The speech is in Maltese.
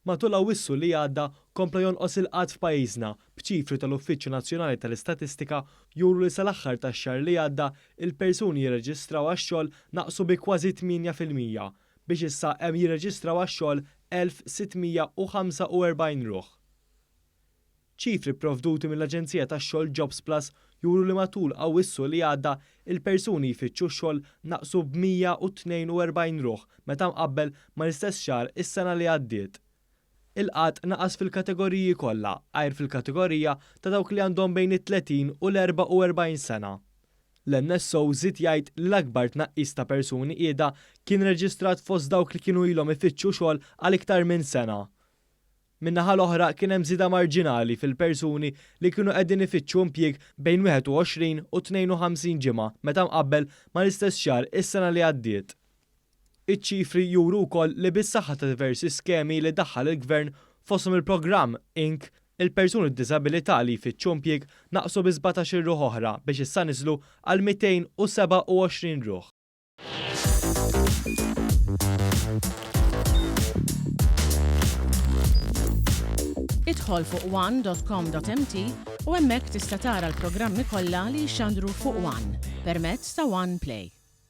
Matul Awwissu li għadda kompla jonqos il-qgħad f'pajjiżna, b'ċifri tal-Uffiċċju Nazzjonali tal-Istatistika juru li sal-aħħar tax-xahar li għadda il-persuni jirreġistraw għax-xogħol naqsu bi kważi 8%, biex issa hemm jirreġistraw għax-xogħol 1,645 ruħ. Ċifri pprovduti mill-aġenzija tax-xogħol Jobsplus juru li matul Awwissu li għadda, il-persuni jfittxu x-xogħol naqsu b'142 ruħ meta mqabbel mal-istess xahar is-sena li għaddiet. Il-qgħad naqas fil-kategoriji kollha għajr fil-kategorija ta' dawk li għandhom bejn it-30 u l-44 sena. L-NSO żied jgħid li l-akbar tnaqqis ta' persuni qiegħda kien reġistrat fost dawk li kienu ilhom ifittxu xogħol għal iktar minn sena. Min-naħa l-oħra kien hemm żieda marġinali fil-persuni li kienu qegħdin ifittxu impjieg bejn 21 u 52 ġimgħa meta mqabbel mal-istess xahar is-sena li għaddiet. Iċ-ċifri juru wkoll li bis-saħħa ta' diversi skemi li daħħal il-Gvern fosthom il-programm Inc, il-persuni b'diżabilità li jfittxu impjieg naqsu bi 17-il ruħ oħra biex issa niżlu għal 227 ruħ. Idħol fuq one.com.mt u hemmhekk tista' tara l-programmi kollha li jixxandru fuq One permezz ta' One Play.